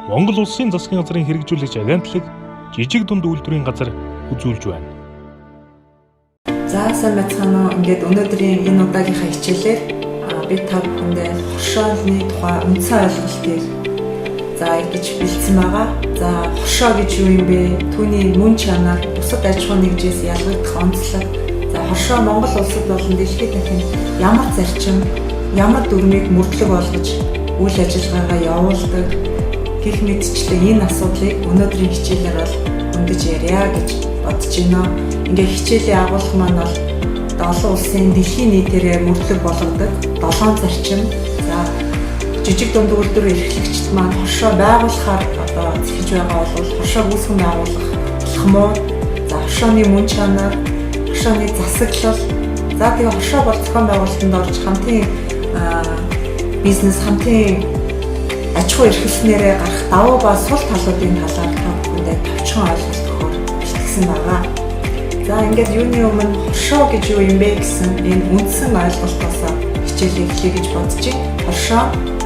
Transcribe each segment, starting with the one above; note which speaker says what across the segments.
Speaker 1: Монгол Улсын засгийн газрын хэрэгжүүлэгч агентлаг жижиг дунд үйлдвэрийн газар үзүүлж байна.
Speaker 2: За, сайн байцгаана уу? Ингээд өнөөдрийн энэ удаагийнхаа хичээлээр би та бүхэндээ хоршооны тухай үндсэн ойлголтыг за ингэж бэлдсэн байгаа. За, хоршоо гэж юу юм бэ? Түүний мөн чанар, бусад аж ахуйн нэгжээс ялгагдах онцлог. За, хоршоо Монгол улсад болон дэлхийд дахин ямар зарчим, ямар дүрмийг мөрдлөг болгож үйл ажиллагаагаа явуулдаг гэх мэтчлэн энэ асуудлыг өнөөдрийн хичээлээр бол хөндөж ярья гэж бодож байна. Ингээ хичээлийн агуулга маань бол олон улсын дэлхийн нийтээрээ мөрдлөг болгодог 7 зарчим. За, жижиг дунд үйлдвэр эрхлэгчид маань хоршоо байгуулахаар одоо зэхэж байгаа бол хоршоо үүсгэн байгуулах алхмууд, за, хоршооны мөн чанар, хоршооны засаглал, за, тэгээ хоршоо бол зохион байгуулалтанд орж хамтын бизнес, хамтын аж ахуй эрхлэснээрээ гарах давуу ба сул талуудын талаар та бүхэндээ товчхон ойлголт өгөхөөр бэлтгэсэн байгаа. За, ингээд юуны өмнө хоршоо гэж юу юм бэ гэсэн энэ үндсэн ойлголтоос хичээлээ эхлэе гэж бодож байна. Хоршоо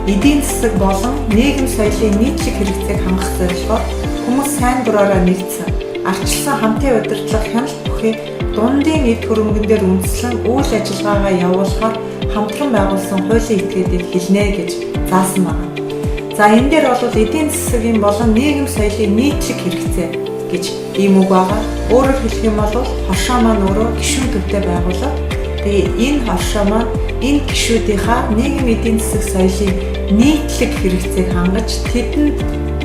Speaker 2: эдийн засаг болон нийгэм соёлын нийтлэг хэрэгцээг хангах зорилгоор хүмүүс сайн дураараа нэгдсэн, ардчилсан хамтын удирдлага, хяналт бүхий дундын эд хөрөнгөн дээр үндэслэн үйл ажиллагаагаа явуулахаар хамтран байгуулсан хуулийн этгээдийг хэлнэ гэж заасан байна. За, энэ дээр бол эдийн засгийн болон нийгэм соёлын нийтлэг хэрэгцээ гэж ийм үг байгаа. Өөрөөр хэлэх юм бол хоршоо маань өөрөө гишүүн төвтэй байгууллага. Тэгээ энэ хоршоо маань энэ гишүүдийнхаа нийгэм, эдийн засаг, соёлын нийтлэг хэрэгцээг хангаж, тэдэнд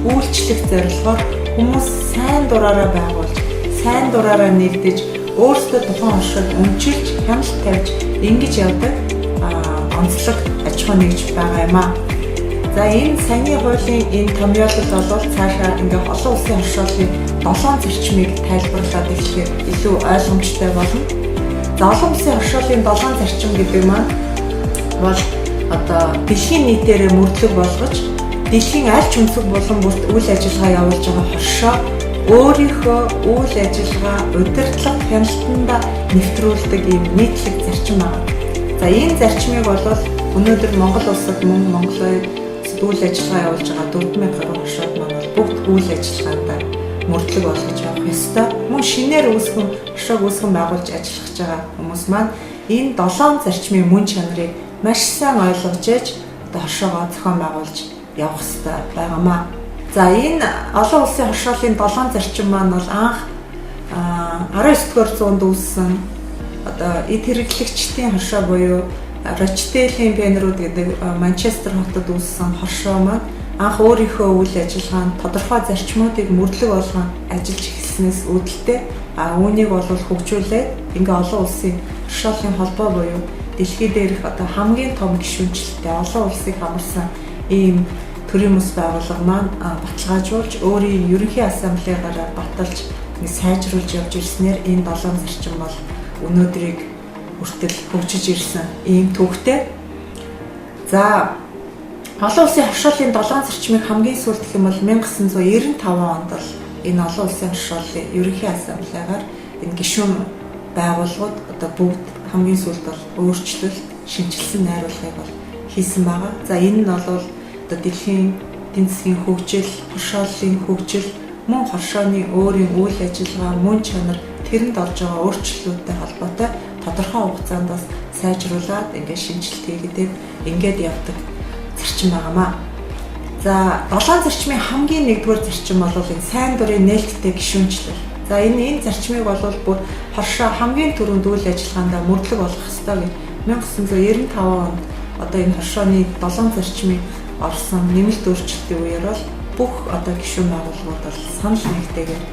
Speaker 2: үйлчлэх зорилгоор хүмүүс сайн дураараа байгуулж, сайн дураараа нэгдэж, өөрсдөө тухайн хоршоог өмчилж, хяналт тавьж ингэж явдаг онцлог аж ахуй нэгж байгаа юм аа. За, энэ саяны хуулийн энэ томьёолол бол цаашаа ингээ олон улсын хоршоолын 7 зарчмыг тайлбарлаад эхлэхээр илүү ойлгомжтой болно. За, олон улсын хоршоолын 7 зарчим гэдэг маань бол одоо дэлхийн нийтээрээ мөрдлөг болгож, дэлхийн аль ч өнцөг булан бүрт үйл ажиллагаа явуулж байгаа хоршоо өөрийнхөө үйл ажиллагаа, удирдлага, хяналтандаа нэвтрүүлдэг ийм нийтлэг зарчим байна. За, энэ зарчмыг бол өнөөдөр Монгол улсад мөн Монголын үйл ажиллагаа явуулж байгаа 4000 гаруй хоршоод маань бол бүгд үйл ажиллагаандаа мөрдлөг болгож явах ёстой. Мөн шинээр үүсгэн хоршоог үүсгэн байгуулж ажиллах гэж байгаа хүмүүс маань энэ 7 зарчмын мөн чанарыг маш сайн ойлгож ээж одоо хоршоогоо зохион байгуулж явах ёстой байгаамаа. За, энэ олон улсын хоршоолын 7 зарчим маань бол анх 19 дугаар зуунд үүссэн одоо эд хэрэглэгчдийн хоршоо буюу Рочдейлийн пионерууд гэдэг Манчестер хотод үүссэн хоршоо маань анх өөрийнхөө үйл ажиллагаанд тодорхой зарчмуудыг мөрдлөг болгон ажиллаж эхэлснээс үүдэлтэй, а үүнийг бол хөгжүүлээд ингээ олон улсын хоршоолын холбоо буюу дэлхий дээрх одоо хамгийн том гишүүнчлэлтэй олон улсыг хамарсан ийм төрийн мэс байгууллага маань баталгаажуулж, өөрийн ерөнхий ассамблеягаараа баталж, нэг сайжруулж явж ирснээр энэ 7 зарчим бол өнөөдрийг хүртэл хөгжиж ирсэн ийм түүхтэй. За, олон улсын хоршоолын 7 зарчмыг хамгийн сүүлд гэх юм бол 1995 онд бол энэ олон улсын хоршоолын ерөнхий ассамблегаар энэ гишүүн байгууллагууд одоо бүгд хамгийн сүүлд бол өөрчлөлт, шинэчилсэн найруулгыг бол хийсэн байгаа. За, энэ нь бол одоо дэлхийн эдийн засгийн хөгжил, хоршооллын хөгжил, мөн хоршооны өөрийн үйл ажиллагаа, мөн чанар, тэрэнд орж байгаа өөрчлөлттэй холбоотой тодорхой хугацаанд бас сайжруулад ингээд шинэчлэлт хийгээд ингээд явдаг зарчим байгаамаа. За, 7 зарчмын хамгийн нэгдүгээр зарчим бол энэ сайн дурын нээлттэй гишүүнчлэл. За, энэ зарчмыг бол бүр хоршоо хамгийн түрүүнд үйл ажиллагаандаа мөрдлөг болгох ёстой гэж 1995 онд одоо энэ хоршооны 7 зарчмыг орсон нэмэлт өөрчлөлтийн үеэр бол бүх одоо гишүүн байгууллагууд бол санал нэгтэйгээр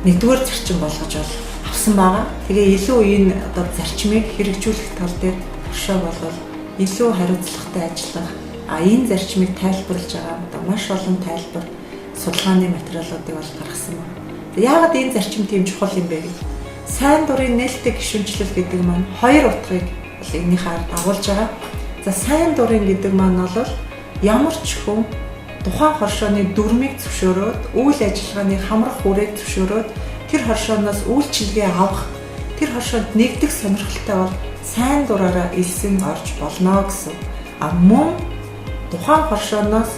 Speaker 2: нэгдүгээр зарчим болгож бол авсан байгаа. Тэгээ илүү энэ одоо зарчмыг хэрэгжүүлэх тал дээр хоршоо болвол илүү хариуцлагатай ажиллах, а энэ зарчмыг тайлбарлаж байгаа одоо маш олон тайлбар, судалгааны материалуудыг бол гаргасан байна. Яагаад энэ зарчим тийм чухал юм бэ гэж. Сайн дурын нээлттэй гишүүнчлэл гэдэг маань хоёр утгыг бол энэнийхээ ард дагуулж байгаа. За, сайн дурын гэдэг маань бол ямар ч хүн тухайн хоршооны дүрмийг зөвшөөрөөд, үйл ажиллагааны хамрах үрээг зөвшөөрөөд, тэр хоршооноос үйлчилгээ авах, тэр хоршоонд нэгдэх сонирхолтой бол сайн дураараа элсэн орж болно гэсэн. А мөн тухайн хоршооноос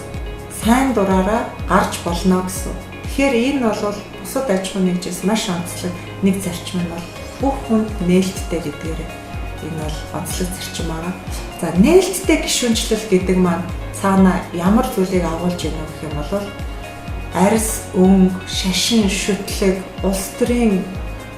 Speaker 2: сайн дураараа гарч болно гэсэн. Тэгэхээр энэ бол бусад аж ахуйн нэгжээс маш онцлог нэг зарчим нь бол бүх хүнд нээлттэй гэдгээр энэ бол онцлог зарчим байгаа. За, нээлттэй гишүүнчлэл гэдэг маань цаана ямар зүйлийг агуулж байна вэ гэх юм бол арьс, өнгө, шашин, шүтлэг, улс төрийн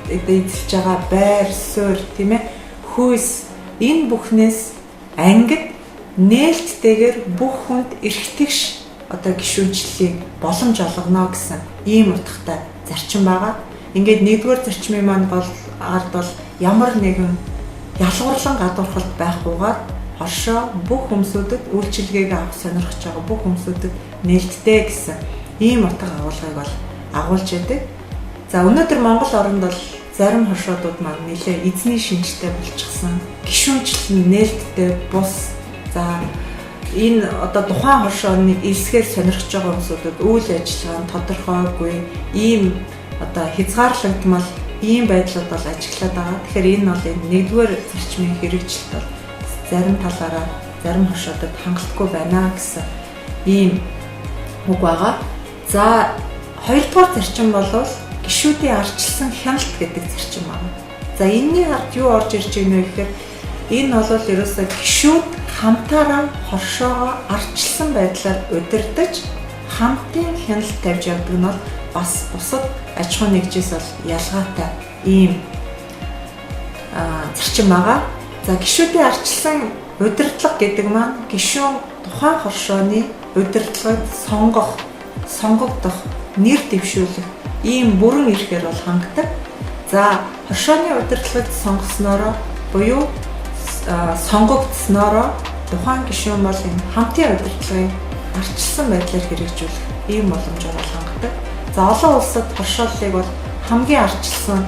Speaker 2: эзэлж байгаа байр суурь, тийм ээ, хүйс, энэ бүхнээс ангид нээлттэйгээр бүх хүнд эрхтгш одоо гишүүнчлэлийн боломж олгоно гэсэн ийм утгатай зарчим байгаа. Ингээд нэгдүгээр зарчмын маань гол ард бол ямар нэгэн ялгуурлан гадуурхалт байхгүйгээр хоршоо бүх хүмүүсүүдэд, үйлчилгээг авах сонирхож байгаа бүх хүмүүсүүдэд нээлттэй гэсэн ийм утга агуулгыг бол агуулж байдаг. За, өнөөдөр Монгол оронд бол зарим хоршоодууд маань нэлээ эзний шинжтэй болчихсон. Гишүүнчлэл нь нээлттэй бус. За, энэ одоо тухайн хоршооны элсгээр сонирхож байгаа хүмүүсүүдэд үйл ажиллагаа нь тодорхойгүй ийм одоо хязгаарлагдмал ийм байдлууд бол ажиглаад байгаа. Тэгэхээр энэ бол энэ нэгдүгээр зарчмын хэрэгжилт бол зарим талаараа зарим хоршоодод хангалтгүй байна гэсэн ийм үг байгаа. За, хоёрдугаар зарчим бол гишүүдийн арчилсан хяналт гэдэг зарчим байна. За, энэний ард юу орж ирж байна вэ гэхээр энэ бол ерөөсөө гишүүд хамтаараа хоршоогоо арчилсан байдлаар удирдах, хамтын хяналт тавьж явдаг нь бол бас бусад аж ахуйн нэгжээс бол ялгаатай ийм зарчим байгаа. За, гишүүдийн арчилсан удирдлага гэдэг маань гишүүн тухайн хоршооны удирдлагыг сонгох, сонгогдох, нэр дэвшүүлэх ийм бүрэн эрхээр бол хангадаг. За, хоршооны удирдлагыг сонгоснороо буюу сонгогдсноороо тухайн гишүүн бол энэ хамтын удирдлагыг арчилсан байдлаар хэрэгжүүлэх ийм боломжоор бол хангадаг. За, олон улсад хоршооллыг бол хамгийн арчилсан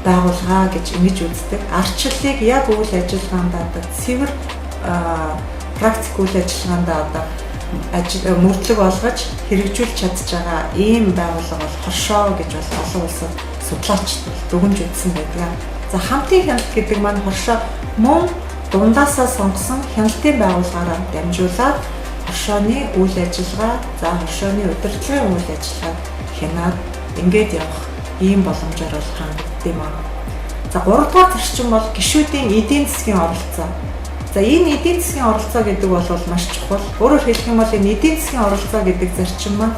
Speaker 2: байгууллага гэж ингэж үздэг. Арчлалыг яг үйл ажиллагаанд одоо цэвэр практик үйл ажиллагаанд одоо ажил мөрдлөг болгож хэрэгжүүлж чадж байгаа ийм байгууллага бол хоршоо гэж бол олон улсад судлаачид бол дүгнж үзсэн байдаг. За, хамтын хяналт гэдэг маань хоршоо мөн дундаасаа сонгосон хяналтын байгууллагаараа дамжуулаад хоршооны үйл ажиллагаа, за хоршооны удирдлагын үйл ажиллагааг хянаад ингээд явах ийм боломжоор бол хангагдсан юм аа. За, гуравдугаар зарчим бол гишүүдийн эдийн засгийн оролцоо. За, энэ эдийн засгийн оролцоо гэдэг бол маш чухал. Өөрөөр хэлэх юм бол энэ эдийн засгийн оролцоо гэдэг зарчим маань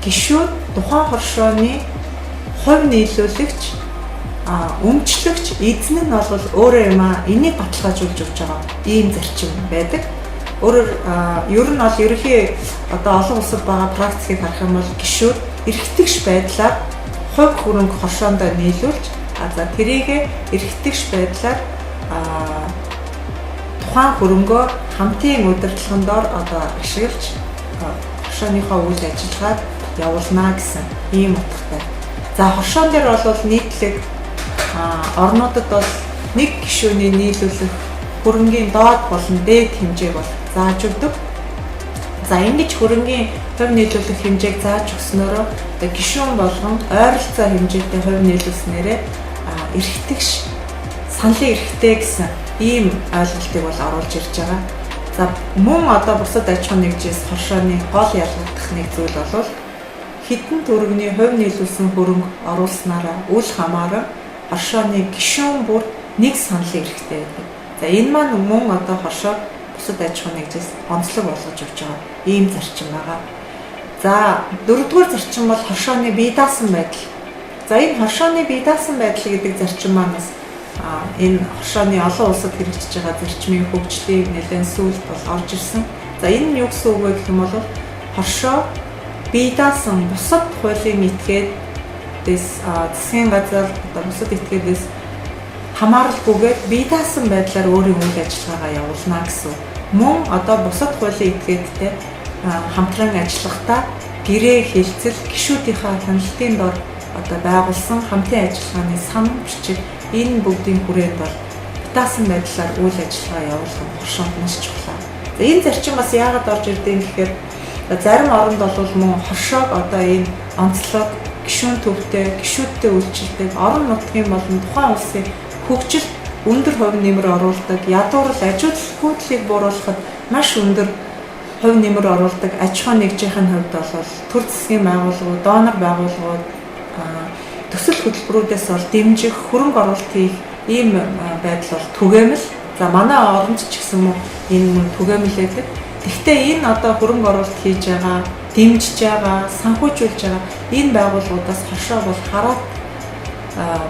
Speaker 2: гишүүд тухайн хоршооны хувь нийлүүлэгч, өмчлөгч, эзэн нь бол өөрөө юм аа. Энийг баталгаажуулж өгч байгаа ийм зарчим байдаг. Өөрөөр ер нь бол ерөнхий одоо олон улсад байгаа практикийг харах юм бол гишүүд эрхтгш байдлаар хувь хөрөнгө хоршоондоо нийлүүлж, за тэрийг эрхтгш байдлаар тухайн хөрөнгөө хамтын удирдлагын дор одоо ашиглаж хоршооныхоо үйл ажиллагааг явуулна гэсэн ийм утгатай. За, хоршоон дээр бол нийтлэг орнуудад бол нэг гишүүний нийлүүлэх хөрөнгийн доод болон дээд хэмжээг бол зааж өгдөг. За, ингэж хөрөнгийн хувь нийлүүлэх хэмжээг зааж өгснөөрөө одоо гишүүн болгон ойролцоо хэмжээтэй хувь нийлүүлснээрээ эрхтгш, саналын эрхтэй гэсэн ийм ойлголтыг бол оруулж ирж байгаа. За, мөн одоо бусад аж ахуйн нэгжээс хоршооны гол ялгагдах нэг зүйл бол хэдэн төгрөгийн хувь нийлүүлсэн хөрөнгө оруулснараа үл хамааран хоршооны гишүүн бүр нэг саналын эрхтэй байдаг. За, энэ маань мөн одоо хоршоо бусад аж ахуйн нэгжээс онцлог болгож өгч байгаа ийм зарчим байгаа. За, дөрөвдүгээр зарчим бол хоршооны бие даасан байдал. За, энэ хоршооны бие даасан байдал гэдэг зарчим маань бас энэ хоршооны олон улсад хэрэгжиж байгаа зарчмын хөгжлийг нэлээд сүүлд бол орж ирсэн. За, энэ нь юу гэсэн үг вэ гэх юм бол хоршоо бие даасан, бусад хуулийн этгээдээс, засгийн газар одоо бусад этгээдээс хамааралгүйгээр бие даасан байдлаар өөрийн үйл ажиллагаагаа явуулна гэсэн. Мөн одоо бусад хуулийн этгээдтэй хамтран ажиллахдаа гэрээ хэлцэл, гишүүдийнхээ хяналтын дор одоо байгуулсан хамтын ажиллагааны сан бичиг, энэ бүгдийн хүрээнд бол даасан байдлаар үйл ажиллагаа явуулах нь хоршоонд маш чухал. За, энэ зарчим бас яагаад орж ирдэг юм гэхээр зарим оронд бол мөн хоршоог одоо энэ онцлог гишүүн төвтэй, гишүүдтэй үйлчилдэг, орон нутгийн болон тухайн улсын хөгжилд өндөр хувь нэмэр оруулдаг, ядуурл, ажиудлгүйдлийг бууруулахад маш өндөр хувь нэмэр оруулдаг аж ахуй нэгжийн хувьд бол төр засгийн байгууллагууд, донор байгууллагууд төсөл хөтөлбөрүүдээс бол дэмжих, хөрөнгө оруулалт хийх ийм байдал бол түгээмэл. За манай оронд ч гэсэн мөн энэ мөн түгээмэл байдаг. Гэхдээ энэ одоо хөрөнгө оруулалт хийж байгаа, дэмжиж байгаа, санхүүжүүлж байгаа энэ байгууллагуудаас хоршоо бол хараат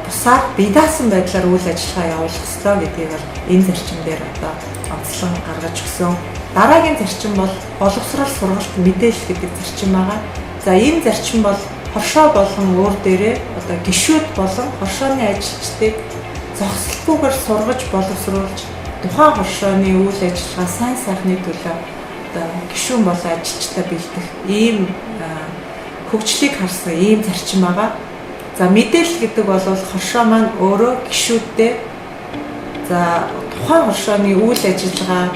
Speaker 2: бусаар бие даасан байдлаар үйл ажиллагаа явуулах ёстой гэдгийг бол энэ зарчим дээр одоо онцлон гаргаж өгсөн. Дараагийн зарчим бол боловсрол, сургалт, мэдээлэл гэдэг зарчим байгаа. За энэ зарчим бол хоршоо болон өөр дээрээ одоо гишүүд болон хоршооны ажилчдыг зогсолтгүйгээр сургаж боловсруулж тухайн хоршооны үйл ажиллагаа сайн сайхны төлөө одоо гишүүн болон ажилчдаа бэлдэх ийм хөгжлийг харсан ийм зарчим байгаа. За мэдээлэл гэдэг бол хоршоо маань өөрөө гишүүддээ за тухайн хоршооны үйл ажиллагаа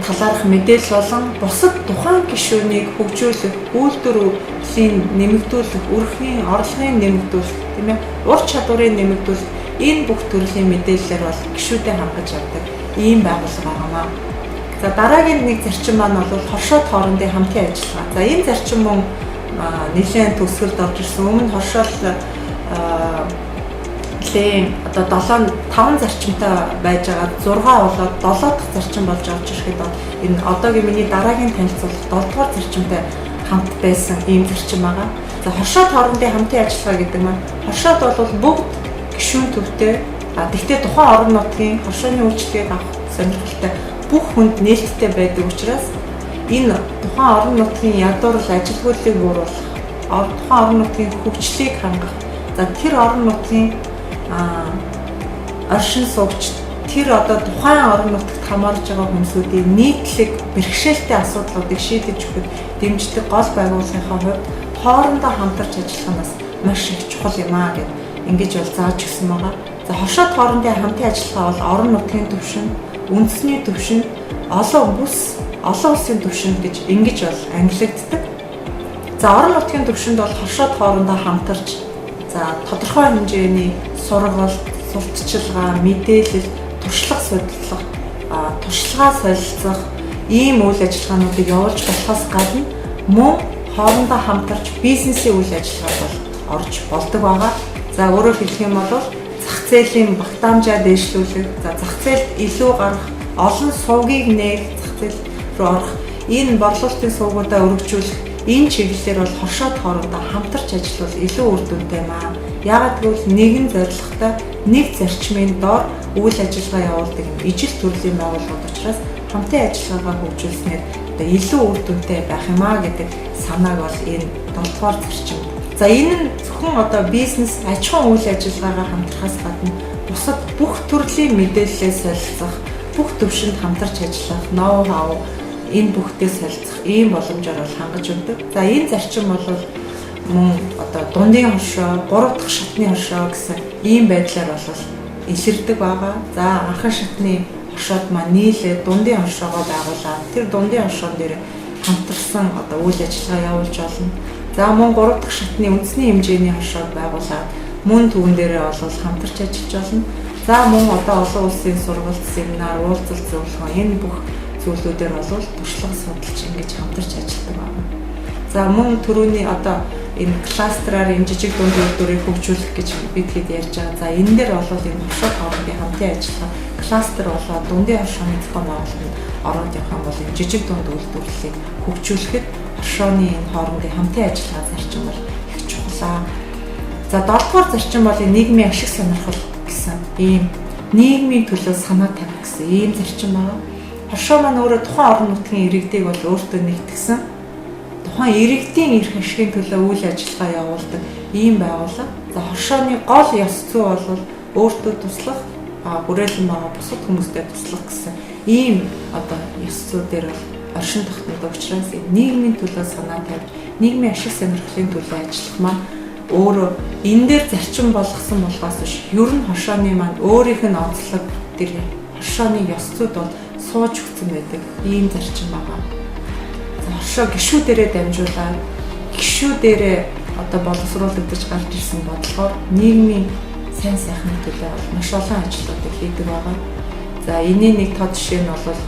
Speaker 2: талаарх мэдээлэл болон бусад тухайн гишүүнийг хөгжүүлэх, үйлдвэрлэлийн нэмэгдүүлэх, өрхний орлогын нэмэгдүүлэх, тийм ээ, ур чадварын нэмэгдүүлэх энэ бүх төрлийн мэдээллээр бол гишүүдэд хангаж явдаг ийм байгууллага байгаамаа. За дараагийн нэг зарчим маань бол хоршоод хоорондын хамтын ажиллагаа. За энэ зарчим мөн нэлээд төгсгөлд орж ирсэн. Өмнө хоршоол лийн одоо 7 5 зарчимтай байж байгаа 6 болоод 7 дахь зарчим болж орж ирэхэд бол энэ одоогийн миний дараагийн танилцуулах 7 дугаар зарчимтай хамт байсан ийм зарчим байгаа. За хоршоод хоорондын хамтын ажиллагаа гэдэг маань хоршоод бол бүгд гишүүн төвтэй. А тэгтээ тухайн орон нутгийн хоршооны үйлчилгээг авах сонирхолтой бүх хүнд нээлттэй байдаг учраас энэ тухайн орон нутгийн ядуурл ажилгүйдлийг бууруулах, тухайн орон нутгийн хөгжлийг хангах, за тэр орон нутгийн оршин суугч тэр одоо тухайн орон нутагт хамаарж байгаа хүмүүсүүдийн нийтлэг бэрхшээлтэй асуудлуудыг шийдэж өгөхөд дэмждэг гол байгууллагынхаа хувьд хоорондоо хамтарч ажиллах нь бас маш их чухал юм аа гэд ингэж бол зааж өгсөн байгаа. За хоршоод хоорондын хамтын ажиллагаа бол орон нутгийн түвшинд, үндэсний түвшинд, олон бүс, олон улсын түвшинд гэж ингэж бол ангилагддаг. За орон нутгийн түвшинд бол хоршоод хоорондоо хамтарч за тодорхой хэмжээний сургалт, сурталчилгаа, мэдээлэл, туршлага судлах, туршлагаа солилцох ийм үйл ажиллагаануудыг явуулж болохоос гадна мөн хоорондоо хамтарч бизнесийн үйл ажиллагаанд бол орж болдог байгаа. За өөрөөр хэлэх юм бол зах зээлийн багтаамжаа дээшлүүлэх, за зах зээлд илүү гарах, олон сувгийг нээх, зах зээл рүү орох, энэ борлуулалтын сувгуудаа өргөжүүлэх энэ чиглэлээр бол хоршоод хоорондоо хамтарч ажиллавал илүү үр дүнтэй юм аа. Яагаад гэвэл нэгэн зорилготой нэг зарчмын доор үйл ажиллагаа явуулдаг юм ижил төрлийн байгууллагууд учраас хамтын ажиллагаагаа хөгжүүлснээр одоо илүү үр дүнтэй байх юм аа гэдэг санааг бол энэ 7 дугаар зарчим. За энэ нь зөвхөн одоо бизнес аж ахуйн үйл ажиллагаагаа хамтрахаас гадна бусад бүх төрлийн мэдээллээ солилцох, бүх төвшөнд хамтарч ажиллах, ноу хау энэ бүхтэй солилцох ийм боломжоор бол хангаж өгдөг. За энэ зарчим бол мөн одоо дундын хоршоо, 3 дахь шатны хоршоо гэсэн ийм байдлаар бол илэрдэг байгаа. За анхан шатны хоршоод маань нийлээд дундын хоршоогоо байгуулад тэр дундын хоршоон дээр хамтарсан одоо үйл ажиллагаа явуулж болно. За мөн 3 дахь шатны үндэсний хэмжээний хоршоог байгуулад мөн түүн дээрээ бол хамтарч ажиллаж болно. За мөн одоо олон улсын сургалт, семинар, уулзалт зөвлөгөө энэ бүх зүйлүүдээр бол туршлага судалж ингэж хамтарч ажилладаг байна. За мөн түрүүний одоо энэ кластераар энэ жижиг дунд үйлдвэрийг хөгжүүлэх гэж бид хэд ярьж байгаа. За энэ дээр бол энэ хоршоод хоорондын хамтын ажиллагаа кластер болоод дундын хоршооны зохион байгуулалтанд ороод явах юм бол энэ жижиг дунд үйлдвэрлэлийг хөгжүүлэхэд хоршооны энэ хоорондын хамтын ажиллагаа зарчим бол их чухал. За 7 дугаар зарчим бол энэ нийгмийн ашиг сонирхол гэсэн ийм нийгмийн төлөө санаа тавих гэсэн ийм зарчим байна. Хоршоо маань өөрөө тухайн орон нутгийн иргэдийг бол өөртөө нэгтгсэн тухайн иргэдийн эрх ашигын төлөө үйл ажиллагаа явуулдаг ийм байгууллага. За хоршооны гол ёс зүй бол өөртөө туслах, хүрээлэн байгаа бусад хүмүүстэй туслах гэсэн ийм одоо ёс зүй дээр бол оршин тогтнодог учраас нийгмийн төлөө санаа тавьж, нийгмийн ашиг сонирхлын төлөө ажиллах маань өөрөө энэ дээр зарчим болгосон болохоос биш ер нь хоршооны маань өөрийнх нь онцлог тэр хоршооны ёс зүйд бол сууж өгсөн байдаг ийм зарчим байгаа. Хоршоо гишүүдэрээ дамжуулаад гишүүдэрээ одоо боловсруулагдаж гарч ирсэн бодлогоор нийгмийн сайн сайхны төлөө бол маш олон ажлуудыг хийдэг байгаа. За энэний нэг тод жишээ нь бол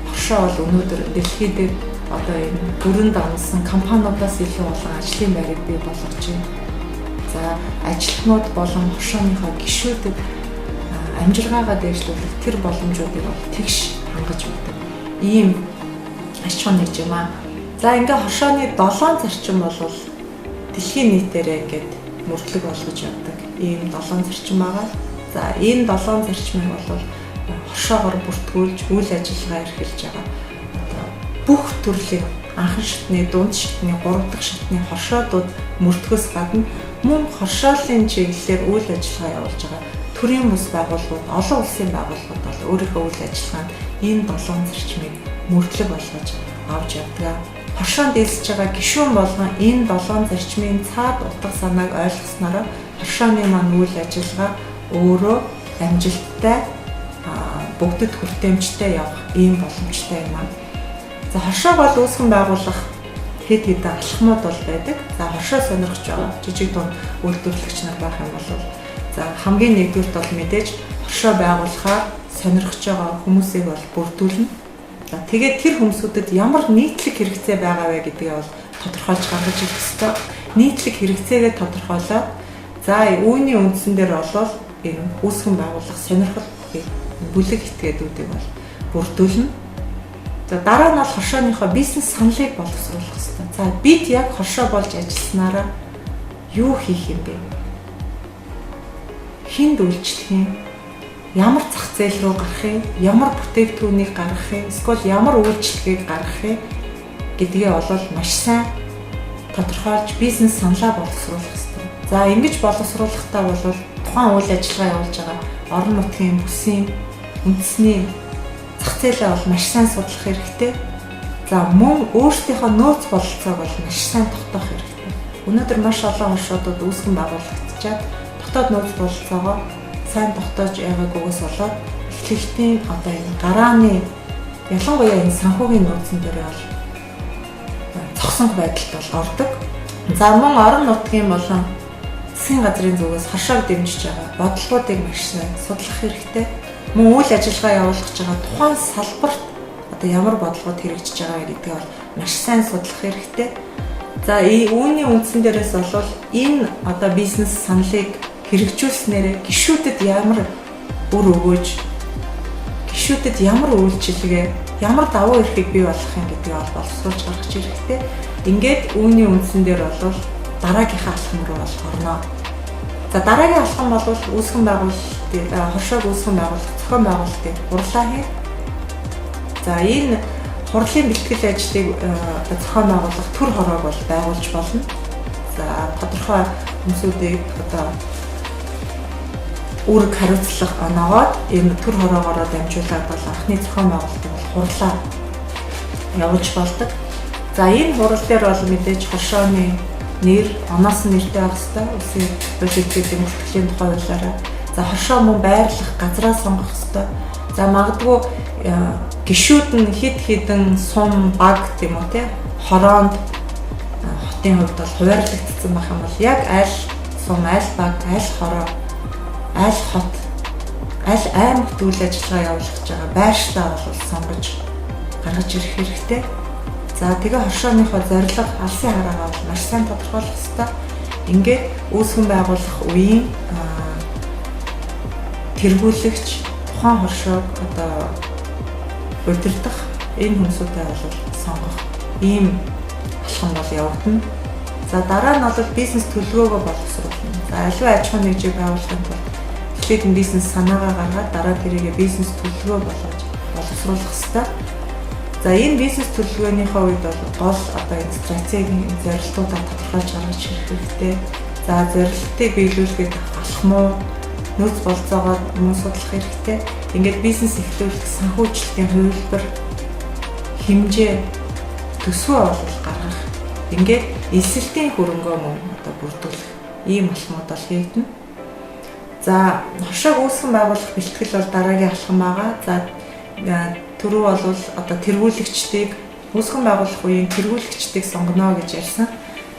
Speaker 2: хоршоо Хоршоо бол өнөөдөр дэлхий дээр одоо энэ бүрэн дансан компаниудаас илүү олон ажлын байрыг бий болгож байна. За, ажилтнууд болон хоршооныхоо гишүүдэд амжиргаагаа дээшлүүлэх тэр боломжуудыг бол тэгш хангаж өгдөг. Ийм аж ахуй нэгж юм аа. За, ингээ хоршооны 7 зарчим бол дэлхийн нийтээрээ ингээд мөрдлөг болгож явдаг. Ийм 7 зарчим байгаа. За, энэ 7 зарчмыг бол хоршоогоор бүртгүүлж үйл ажиллагаа эрхэлж байгаа. Одоо бүх төрлийн анхан шатны, дунд шатны, гурав дахь шатны хоршоодууд мөрдөхөөс гадна мөн хоршоолын чиглэлээр үйл ажиллагаа явуулж байгаа төрийн бус байгууллагууд, олон улсын байгууллагууд бол өөрийнхөө үйл ажиллагаанд энэ 7 зарчмыг мөрдлөг болгож авч явдаг. Хоршоонд элсэж байгаа гишүүн болгон энэ 7 зарчмын цаад утга санааг ойлгоснороо хоршооны маань үйл ажиллагаа өөрөө амжилттай, бүгдэд хүртээмжтэй явах ийм боломжтой юм аа. За, хоршоог бол үүсгэн байгуулах хэд хэдэн алхмууд бол байдаг. За, хоршоо сонирхож байгаа жижиг дунд үйлдвэрлэгч нар байх юм бол за, хамгийн нэгдүгээрт бол мэдээж хоршоо байгуулахаар сонирхож байгаа хүмүүсийг бол бүрдүүлнэ. За, тэгээд тэр хүмүүсүүдэд ямар нийтлэг хэрэгцээ байгаа вэ гэдгээ бол тодорхойлж гаргаж ирэх ёстой. Нийтлэг хэрэгцээгээ тодорхойлоод, за, үүний үндсэн дээр болвол энэ үүсгэн байгуулах сонирхол бүлэг этгээдүүдийг бол бүрдүүлнэ. За, дараа нь бол хоршооныхоо бизнес саналыг боловсруулах хэрэгтэй. За, бид яг хоршоо болж ажилласанараа юу хийх юм бэ? Хэнд үйлчлэх юм? Ямар зах зээл рүү гарах юм? Ямар бүтээгдэхүүнийг гаргах юм? Эсвэл ямар үйлчилгээг гаргах юм гэдгээ бол маш сайн тодорхойлж бизнес саналаа боловсруулах хэрэгтэй. За, ингэж боловсруулахдаа бол тухайн үйл ажиллагаа явуулж байгаа орон нутгийн бүсийн үндэсний зах зээлээ бол маш сайн судлах хэрэгтэй. За, мөн өөрсдийнхөө нөөц бололцоог бол маш сайн тогтоох хэрэгтэй. Өнөөдөр маш олон хоршоодууд үүсгэн байгуулагдчихад дотоод нөөц бололцоогоо сайн тогтоож байгаагүйгээс болоод эхлэлтийн одоо энэ гарааны, ялангуяа энэ санхүүгийн нөөцөн дээр бол цогцсонх байдалд бол ордог. За, мөн орон нутгийн болон засгийн газрын зүгээс хоршоог дэмжиж байгаа бодлогоодыг маш сайн судлах хэрэгтэй. Мөн үйл ажиллагаа явуулах гэж байгаа тухайн салбарт одоо ямар бодлогод хэрэгжиж байгаа гэдгийг бол маш сайн судлах хэрэгтэй. За, үүний үндсэн дээрээс бол энэ одоо бизнес саналыг хэрэгжүүлснээр гишүүдэд ямар үр өгөөж, гишүүдэд ямар үйлчилгээ, ямар давуу эрхийг бий болгох юм гэдгийг бол боловсруулж гаргах хэрэгтэй. Ингээд үүний үндсэн дээр бол дараагийнхаа алхам руу бол орно. За, дараагийн алхам бол үүсгэн байгуулалтын, хоршоог үүсгэн байгуулах зохион байгуулалтын хурлаа хий. За, энэ хурлын бэлтгэл ажлыг одоо зохион байгуулах төр хороог бол байгуулж болно. За, тодорхой хүмүүсүүдийг одоо үүрэг хариуцлага оноогоод энэ төр хороогоороо дамжуулаад бол анхны зохион байгуулалтыг бол хурлаа явуулж болдог. За, энэ хурал дээр бол мэдээж хоршооны нэр, оноос нь нэртэй байх хэвээр улсын хууль эрхүүдийн бүртгэлийн тухай хуулиараа. За, хоршоо мөн байрлах газраа сонгох хэвээр. За, магадгүй гишүүд нь хэд хэдэн сум, баг тийм үү те хороонд хотын хувьд бол хуваарлагдсан байх юм бол яг аль сум, аль баг, аль хороо, аль хот, аль аймагт үйл ажиллагаа явуулах гэж байгаа байршлаа бол сонгож гаргаж ирэх хэрэгтэй. За, тэгээ хоршооныхоо зорилго, алсын хараагаа бол маш сайн тодорхойлох хэрэгтэй. Ингээд үүсгэн байгуулах үеийн тэргүүлэгч, тухайн хоршоог одоо удирдах энэ хүмүүсүүдээ бол сонгох ийм алхам бол явагдана. За, дараа нь бол бизнес төлөвлөгөөгөө боловсруулна. За, аливаа аж ахуйн нэгжийг байгуулахын тулд эхлээд нь бизнес санаагаа гаргаад, дараа тэрийгээ бизнес төлөвлөгөө болгож боловсруулах хэрэгтэй. За, энэ бизнес төлөвлөгөөнийхөө үед бол гол одоо энэ стратегийн зорилтуудаа тодорхойлж гаргаж ирэх хэрэгтэй. За, зорилтыг биелүүлэхэд алхмуу, нөөц болцоогоо мөн судлах хэрэгтэй. Ингээд бизнес эхлүүлэх санхүүжилтийн хувилбар, хэмжээ, төсвөө бол гаргах. Ингээд элсэлтийн хөрөнгөө мөн одоо бүрдүүлэх ийм алхмууд бол хийгдэнэ. За, хоршоог үүсгэн байгуулах бэлтгэл бол дараагийн алхам байгаа. За, түрүү бол одоо тэргүүлэгчдийг, үүсгэн байгуулах үеийн тэргүүлэгчдийг сонгоно гэж ярьсан.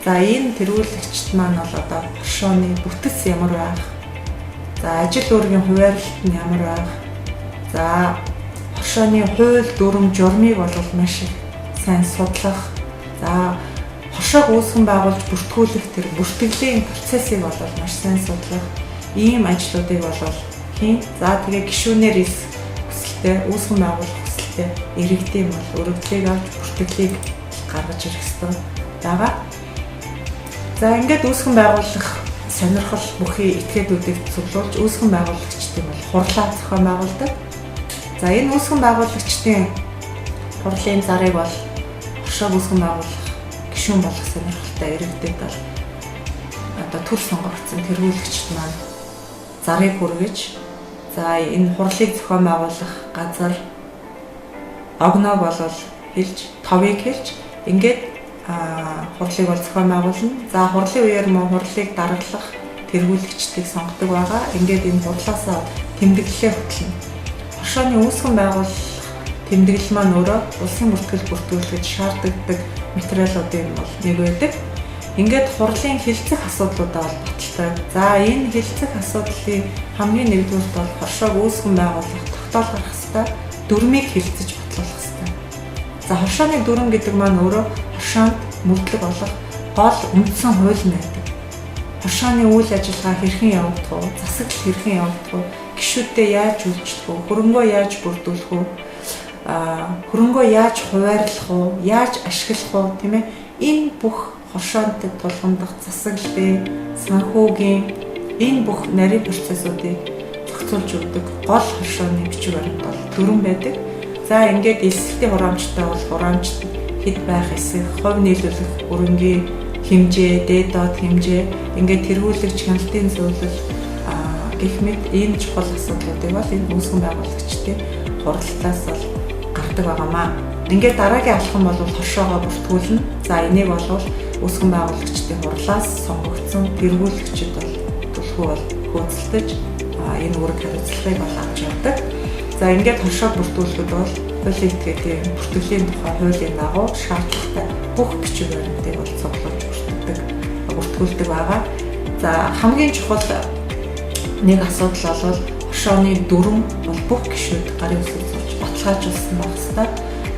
Speaker 2: За, энэ тэргүүлэгчд маань бол одоо хоршооны бүтэц ямар байх, за, ажил үүргийн хуваарлалт нь ямар байх, за, хоршооны хоршооны хууль дүрм журмыг бол маш их сайн судлах, за хоршоог үүсгэн байгуулж бүртгүүлэх тэр бүртгэлийн процессыг бол маш сайн судлах ийм ажлуудыг бол хийн. За тэгээ гишүүнээр эс хүсэлтэй, үүсгэн байгуулах хүсэлтэй иргэдийн бол өргөдлийг авч бүртгэлийг гаргаж ирэх ёстой байгаа. За ингээд үүсгэн байгуулах сонирхол бүхий этгээдүүдийг цуглуулж үүсгэн байгуулагчдын бол хурлаа зохион байгуулдаг. За энэ үүсгэн байгуулагчдын хурлын зарыг бол хоршоог үүсгэн байгуулах гишүүн болох сонирхолтой иргэдэд бол одоо төр сонгогдсон тэргүүлэгчд маань зарыг хүргэж, за энэ хурлыг зохион байгуулах газар огноог бол хэлж, товыг хэлж, ингээд хурлыг бол зохион байгуулна. За хурлын үеэр мөн хурлыг даргалах тэргүүлэгчдийг сонгодог байгаа. Ингээд энэ хурлаасаа тэмдэглэлээ хөтлөнө. Хоршооны үүсгэн байгуулах тэмдэглэл маань өөрөө улсын бүртгэл бүртгүүлэхэд шаардлагатай материалуудын бол нэг байдаг. Ингээд хурлын хэлцэх асуудлуудаа бол баталдаг. За энэ хэлцэх асуудлын хамгийн нэгдүгüрт бол хоршоог үүсгэн байгуулах, тогтоол гаргах ёстой, дүрмийг хэлцэж батлуулах ёстой. За хоршооны дүрэм гэдэг маань өөрөө хоршоонд мөрдлөг болох гол үндсэн хууль нь байдаг. Хоршооны үйл ажиллагаа хэрхэн явагдах вэ? Засаглал хэрхэн явагдах вэ? Гишүүддээ яаж үйлчлэх вэ? Хөрөнгөө яаж бүрдүүлэх вэ? Хөрөнгөө яаж хуваарлах вэ? Яаж ашиглах вэ? Тийм ээ? Энэ бүх хоршоонтой тулгамдах засаглалын, санхүүгийн энэ бүх нарийн процессуудыг зохицуулж өгдөг гол хоршооны бичиг баримт бол дүрэм байдаг. За ингээд элсэлтийн хураамжтай бол хураамж хэд байх эсэх, хувь нийлүүлэх өрөнгийн хэмжээ, дээд доод хэмжээ, ингээд тэргүүлэгч хяналтын зөвлөл гэх мэт энэ чухал асуудлуудыг бол энэ үүсгэн байгуулагчдын хурлаас бол гардаг байгаамаа. Ингээд дараагийн алхам бол хоршоогоо бүртгүүлнэ. За энийг бол үүсгэн байгуулагчдын хурлаас сонгогдсон тэргүүлэгчид бол түлхүү бол хөөцөлдөж энэ үүрэг хариуцлагыг бол авч явдаг. За ингээд хоршоог бүртгүүлэхэд бол хуулийн этгээдийн бүртгэлийн тухай хуулийн дагуу шаардлагатай бүх бичиг баримтыг бол цуглуулж бүртгүүлдэг байгаа. За хамгийн чухал нэг асуудал бол хоршооны дүрэм бол бүх гишүүд гарын үсэг зурж баталгаажуулсан байх ёстой.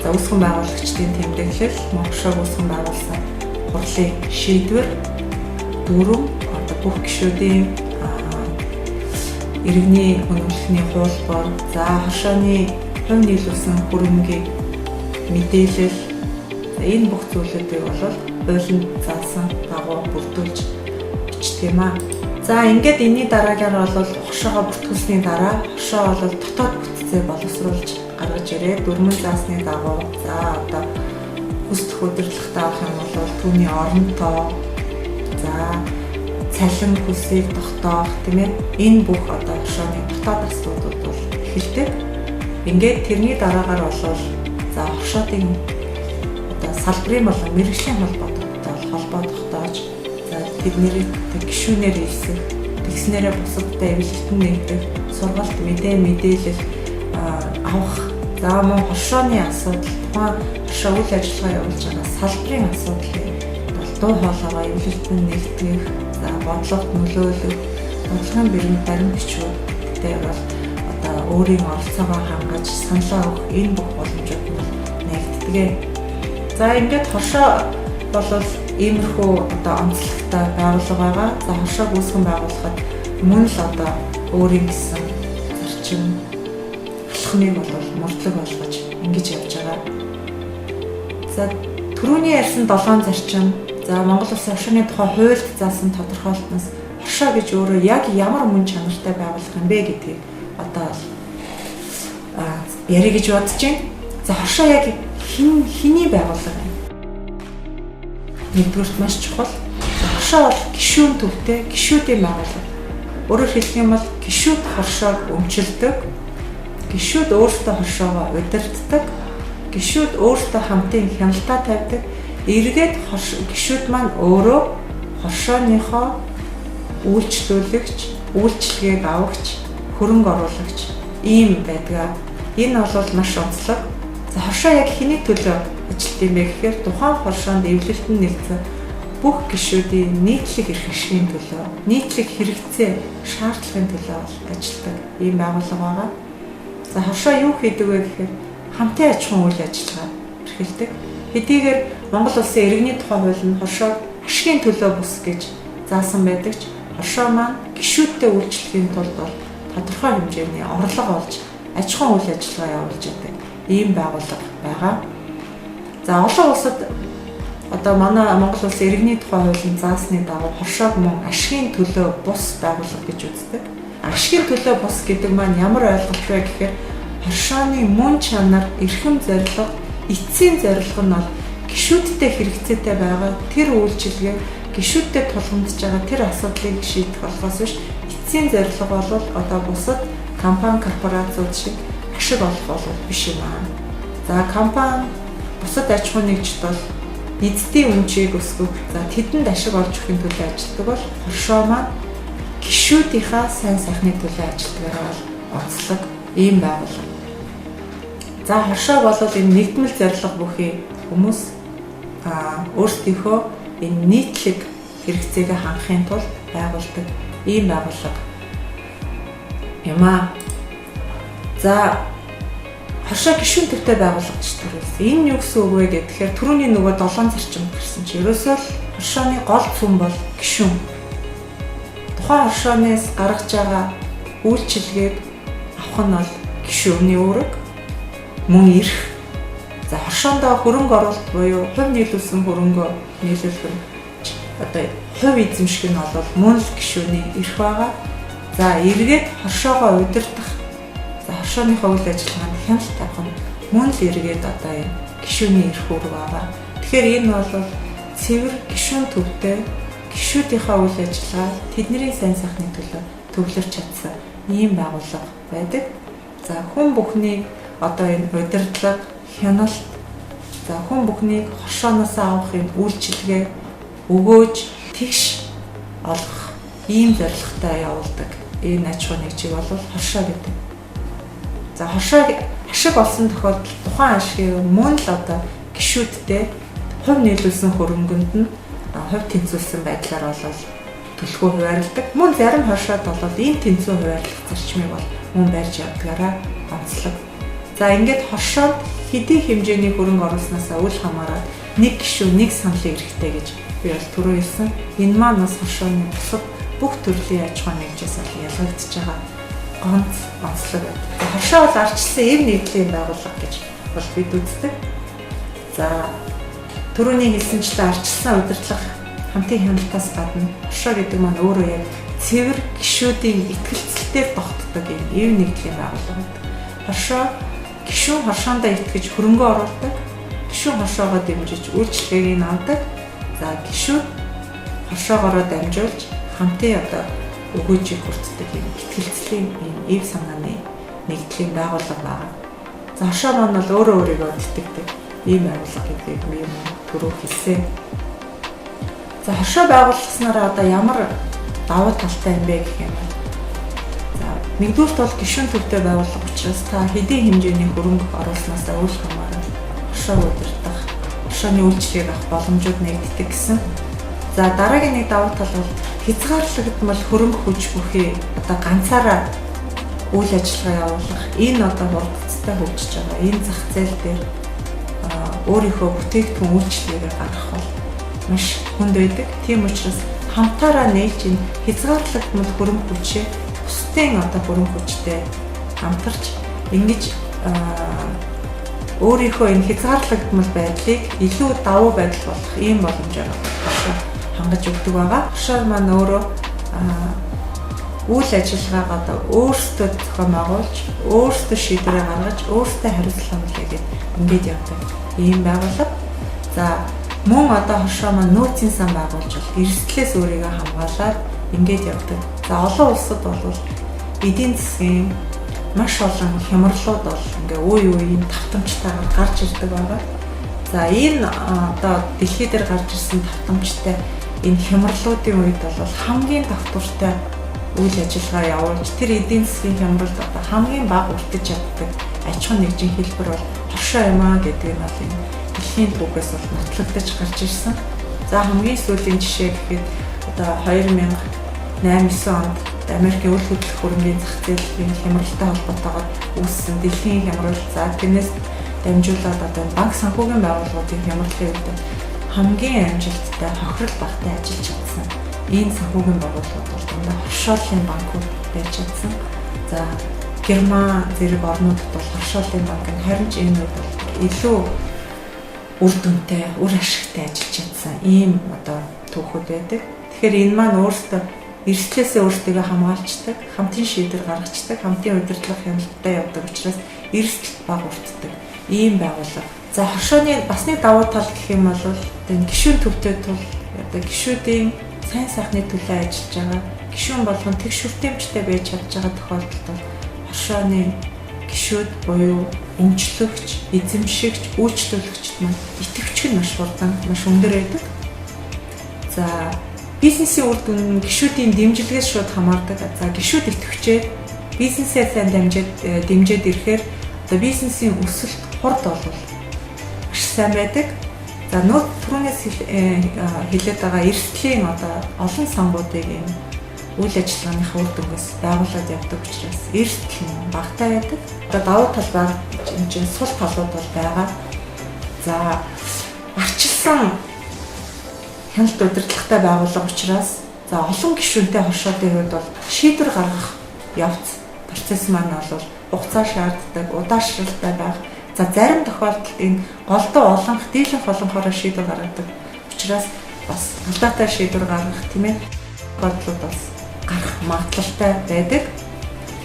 Speaker 2: За үүсгэн байгуулагчдын тэмдэглэл, хоршоог үүсгэн байгуулсан хурлын шийдвэр, дүрэм, одоо бүх гишүүдийн иргэний үнэмлэхний хуулбар, за хоршооны хувь нийлүүлсэн хөрөнгийг мэдээлэл, за энэ бүх зүйлүүдийг бол хуулинд заасан дагуу бүрдүүлж бичдэг юм аа. За ингээд энэний дараагаар бол хоршоогоо бүртгүүлсний дараа хоршоо бол дотоод бүтцээ боловсруулж гаргаж ирээд дүрмэн заасны дагуу за одоо хүсдэх удирдлагатай авах юм бол түүний оронтоо, за цалин хөлсийг тогтоох, тийм ээ, энэ бүх одоо хоршооны дотоод асуудлууд бол эхэлдэг. Ингээд тэрний дараагаар бол за хоршоодын одоо салбарын болон мэргэжлийн холбоо тогтоож, за тэдний гишүүнээр элсэх, тэгснээрээ бусадтай эвлэлтэн нэгдэх, сургалт, мэдээлэл авах, за мөн хоршооны асуудал, тухайн хоршоо үйл ажиллагаа явуулж байгаа салбарын асуудлыг бол дуу хоолойгоо эвлэлтэн нэгтгэх, за бодлогод нөлөөлөх, бодлогын баримт бичвүүдтэй бол одоо өөрийн оролцоогоо хангаж саналаа өгөх энэ бүх боломжууд нь нэгддэг. За ингээд хоршоо бол иймэрхүү одоо онцлогтой байгууллага байгаа. За хоршоог үүсгэн байгуулахад мөн л одоо өөрийн гэсэн зарчим алхмыг бол мөрдлөг болгож ингэж явж байгаа. За түрүүний ярьсан 7 зарчим, за Монгол Улсын хоршооны тухай хуульд заасан тодорхойлолтноос хоршоо гэж өөрөө яг ямар мөн чанартай байгууллага юм бэ гэдгийг одоо ярих гэж бодож байна. За хоршоо яг хэний байгууллага юм? Нэгдүгüрт маш чухал. Хоршоо бол гишүүн төвтэй, гишүүдийн байгууллага. Өөрөөр хэлэх юм бол гишүүд хоршоог өмчилдөг, гишүүд өөрсдөө хоршоогоо удирддаг, гишүүд өөрсдөө хамтын хяналтаа тавьдаг. Эргээд гишүүд маань өөрөө хоршооныхоо үйлчлүүлэгч, үйлчилгээг авагч, хөрөнгө оруулагч ийм байдаг. Энэ бол маш онцлог. За хоршоо яг хэний төлөө ажилт юм бэ гэхээр тухайн хоршоонд эвлэлтэн нэгдсэн бүх гишүүдийн нийтлэг эрх ашигын төлөө, нийтлэг хэрэгцээ, шаардлагын төлөө ажилладаг ийм байгууллага байгаа. За хоршоо юу хийдэг вэ гэхээр хамтын аж ахуйн үйл ажиллагаа эрхэлдэг. Хэдийгээр Монгол улсын иргэний тухай хууль нь хоршоог ашигын төлөө бус гэж заасан байдаг ч хоршоо маань гишүүдтэй үйлчлэхийн тулд бол тодорхой хэмжээний орлого олж аж ахуйн үйл ажиллагаа явуулж байдаг ийм байгууллага байгаа. За олон улсад одоо манай Монгол улсын иргэний тухай хуулийн заасны дагуу хоршоог мөн ашигын төлөө бус байгууллага гэж үздэг. Ашигын төлөө бус гэдэг маань ямар ойлголт вэ гэхээр хоршооны мөн чанар, эрхэм зорилго, эцсийн зорилго нь бол гишүүдтэй хэрэгцээтэй байгаа тэр үйлчилгээ, гишүүдтэй тулгамдж байгаа тэр асуудлыг шийдэх болохоос биш эцсийн зорилго бол одоо бусад компани, корпорациуд шиг ашиг олох бол биш юм аа. За компани, бусад аж ахуйн нэгжид бол эзэдийн үнчийг өсгөх, за тэдэнд ашиг олж өгөхийн төлөө ажилладаг бол хоршоо маань гишүүдийнхаа сайн сайхны төлөө ажилладгаараа бол онцлог ийм байгууллага. За хоршоо бол энэ нэгдмэл зорилго бүхий хүмүүс өөрсдийнхөө энэ нийтлэг хэрэгцээгээ хангахын тулд байгуулдаг ийм байгууллага юм аа. За хоршоо гишүүн төвтэй байгууллага гэж төрүүлсэн. Энэ юу гэсэн үг вэ гэхээр түрүүний нөгөө 7 зарчим гарсан чи ерөөсөө л хоршооны гол цүм бол гишүүн. Тухайн хоршоонээс гаргаж байгаа үйлчилгээг авах нь бол гишүүний үүрэг, мөн эрх. За хоршоондоо хөрөнгө оруулалт буюу хувь нийлүүлсэн хөрөнгөө нийлүүлэх нь одоо хувь эзэмших нь бол мөн л гишүүний эрх байгаа. За эргээд хоршоогоо удирдах, за хоршооныхоо үйл ажиллагаанд хяналт тавих нь мөн л эргээд одоо энэ гишүүний эрх үүрэг байгаа. Тэгэхээр энэ бол цэвэр гишүүн төвтэй гишүүдийнхээ үйл ажиллагаа, тэдний сайн сайхны төлөө төвлөрч чадсан ийм байгууллага байдаг. За хүн бүхнийг одоо энэ удирдлага, хяналт, за хүн бүхнийг хоршооноос авах энэ үйлчилгээ өгөөж тэгш олгох ийм зорилготой явуулдаг энэ аж ахуйн нэгжийг бол хоршоо гэдэг. За хоршоог ашиг олсон тохиолдолд тухайн ашигыг мөн л одоо гишүүдтэй хувь нийлүүлсэн хөрөнгөнд нь хувь тэнцвүүлсэн байдлаар бол төлхөө хуваарлдаг. Мөн зарим хоршоод бол ийм тэнцвүү хуваарлах зарчмыг бол мөн барьж явдгаараа онцлог. За ингээд хоршоод хэдий хэмжээний хөрөнгө оруулснаасаа үл хамааран нэг гишүүн нэг саналын эрхтэй гэж би бол түрүү хэлсэн. Энэ маань бас хоршооны бусад бүх төрлийн аж ахуйн нэгжээс бол ялгагдж байгаа гонц онцлог байдаг. Хоршоо бол ардчилсан эв нэгдлийн байгууллага гэж бол бид үздэг. За түрүүний хэлсэнчлэн ардчилсан удирдлага, хамтын хяналтаас гадна хоршоо гэдэг маань өөрөө яг цэвэр гишүүдийн итгэлцэлээр тогтдог юм эв нэгдлийн байгууллага байдаг. Хоршоо гишүүн хоршоондоо итгэж хөрөнгө оруулдаг, гишүүн хоршоогоо дэмжиж үйлчилгээг нь авдаг. За гишүүд хоршоогоороо дамжуулж хамтын одоо өгөөжийг хүртдэг юм итгэлцлийн юм эв санааны нэгдлийн байгууллага байна. За хоршоо маань бол өөрөө өөрийгөө тэтгэдэг ийм байгууллага гэдгийг би түрүү хэлсэн. За хоршоо байгуулсанараа одоо ямар давуу талтай юм бэ гэх юм бол за нэгдүгээрт бол гишүүн төвтэй байгууллага учраас та хэдийн хэмжээний хөрөнгө оруулснаасаа үл хамааран хоршоог удирдах, хоршооны үйлчилгээг авах боломжууд нэгддэг гэсэн. За дараагийн нэг давуу тал бол хязгаарлагдмал хөрөнгө хүч бүхий одоо ганцаараа үйл ажиллагаа явуулах энэ одоо хурдцтай хөгжиж байгаа энэ зах зээл дээр өөрийнхөө бүтээгдэхүүн үйлчилгээгээ гаргах бол маш хүнд байдаг. Тийм учраас хамтаараа нийлж энэ хязгаарлагдмал хөрөнгө хүчээ бусдын одоо хөрөнгө хүчтэй хамтарч ингэж өөрийнхөө энэ хязгаарлагдмал байдлыг илүү давуу байдал болгох ийм боломжоор хангаж өгдөг байгаа. Хоршоо маань өөрөө үйл ажиллагаагаа одоо өөрсдөө зохион байгуулж, өөрсдөө шийдвэрээ гаргаж, өөрсдөө хариуцлага хүлээгээд ингээд явдаг ийм байгууллага. За мөн одоо хоршоо маань нөөцийн сан байгуулж бол эрсдлээс өөрийгөө хамгаалаад ингээд явдаг. За олон улсад бол эдийн засгийн маш олон хямралууд бол ингээ үе үеийн давтамжтайгаар гарч ирдэг байгаа. За энэ одоо дэлхий дээр гарч ирсэн давтамжтай энэ хямралуудын үед бол хамгийн тогтвортой үйл ажиллагаа явуулж тэр эдийн засгийн хямралд одоо хамгийн бага өртөж чаддаг аж ахуйн нэгжийн хэлбэр бол хоршоо юм аа гэдэг нь бол энэ дэлхийн түүхээс бол нотлогдож гарч ирсэн. За хамгийн сүүлийн жишээ гэхэд одоо 2008 9 онд Америкийн үл хөдлөх хөрөнгийн зах зээлийн хямралтай холбоотойгоор үүссэн дэлхийн хямрал, за тэрнээс дамжуулаад одоо банк санхүүгийн байгууллагуудын хямралын үед хамгийн амжилттай хохирол багтай ажиллаж чадсан энэ санхүүгийн байгууллагууд бол дандаа хоршооллын банкуд байж чадсан. За, Герман зэрэг орнуудад бол хоршооллын банк нь харин ч энэ үед бол илүү үр дүнтэй, үр ашигтай ажиллаж чадсан ийм одоо түүхүүд байдаг. Тэгэхээр энэ маань өөрсдөө эрсдлээсээ өөрсдийгөө хамгаалцдаг, хамтын шийдвэр гаргацдаг, хамтын удирдлага хяналттай явдаг учраас эрсдэл бага өртдөг ийм байгууллага. За, хоршооны бас нэг давуу тал гэх юм бол одоо гишүүн төвтэй тул одоо гишүүдийн сайн сайхны төлөө ажиллаж байгаа гишүүн болгон тэгш хүртээмжтэй байж чадж байгаа тохиолдолд бол хоршооны гишүүд буюу өмчлөгч, эзэмшигч, үйлчлүүлэгчд маань идэвхжих нь маш хурдан, маш өндөр байдаг. За, бизнесийн үр дүн гишүүдийн дэмжлэгээс шууд хамаардаг. За, гишүүд идэвхжээд бизнесээ сайн дэмжиж ирэхээр одоо бизнесийн өсөлт хурд бол маш сайн байдаг. За, нөө түрүүнээс хэлээд байгаа эрсдлийн одоо олон сангуудыг энэ үйл ажиллагааныхаа үр дүнгээс байгуулад явдаг учраас эрсдэл нь багатай байдаг. Одоо давуу тал баг энэ чинь сул талууд бол байгаа. За, арчилсан хяналт удирдлагатай байгууллага учраас за олон гишүүнтэй хоршоодын хувьд бол шийдвэр гаргах явц процесс маань бол хугацаа шаарддаг, удаашралтай байх. За, зарим тохиолдолд энэ голдуу олонх, дийлэнх олонхороо шийдвэр гаргадаг учраас бас алдаатай шийдвэр гаргах, тийм ээ, бодлууд бас гарах магадлалтай байдаг.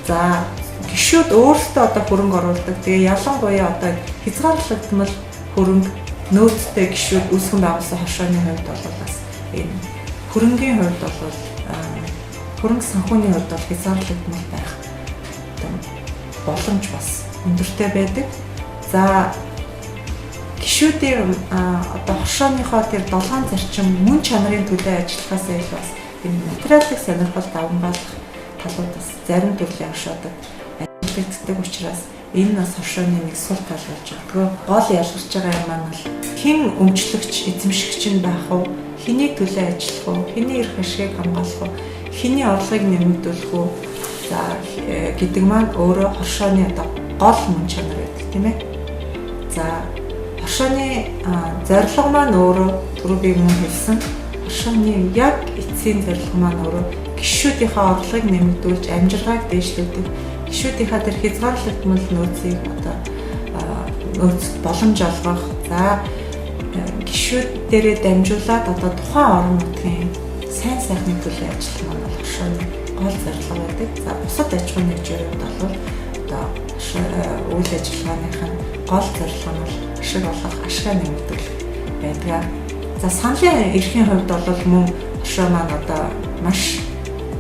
Speaker 2: За, гишүүд өөрсдөө одоо хөрөнгө оруулдаг. Тэгээ ялангуяа одоо хязгаарлагдмал хөрөнгө нөөцтэй гишүүд үүсгэн байгуулсан хоршооны хувьд бол бас энэ хөрөнгийн хувьд бол хөрөнгө санхүүний хувьд бол хязгаарлагдмал байх одоо боломж бас өндөртэй байдаг. За, гишүүдийн одоо хоршооныхоо тэр долоон зарчим мөн чанарын төлөө ажиллахаас илүү бас энэ материалын сонирхол давамгайлах талууд бас зарим төрлийн хоршоодод ажиглагддаг учраас энэ бас хоршооны нэг сул тал болж өгдөг. Гол ялгарч байгаа юм маань бол хэн өмчлөгч, эзэмшигч нь байх вэ? Хэний төлөө ажиллах вэ? Хэний эрх ашигыг хамгаалах вэ? Хэний орлогыг нэмэгдүүлэх үү? За, гэдэг маань өөрөө хоршооны одоо гол мөн чанар байдаг, тийм ээ. За, хоршооны зорилго маань өөрөө түрүү би мөн хэлсэн. Хоршооны яг эцсийн зорилго маань өөрөө гишүүдийнхээ орлогыг нэмэгдүүлж амжиргааг дээшлүүлдэг, гишүүдийнхээ тэр хязгаарлагдмал нөөцийг одоо нөөц боломж олгох. За, гишүүд дээрээ дамжуулаад одоо тухайн орон нутгийн сайн сайхны төлөө ажиллах маань бол хоршооны гол зорилго байдаг. За, бусад аж ахуйн нэгжийн хувьд бол одоо үйл ажиллагааных нь гол зорилго нь бол ашиг олох, ашгаа нэмэгдүүлэх байдаг. За, саналын эрхийн хувьд бол мөн хоршоо маань одоо маш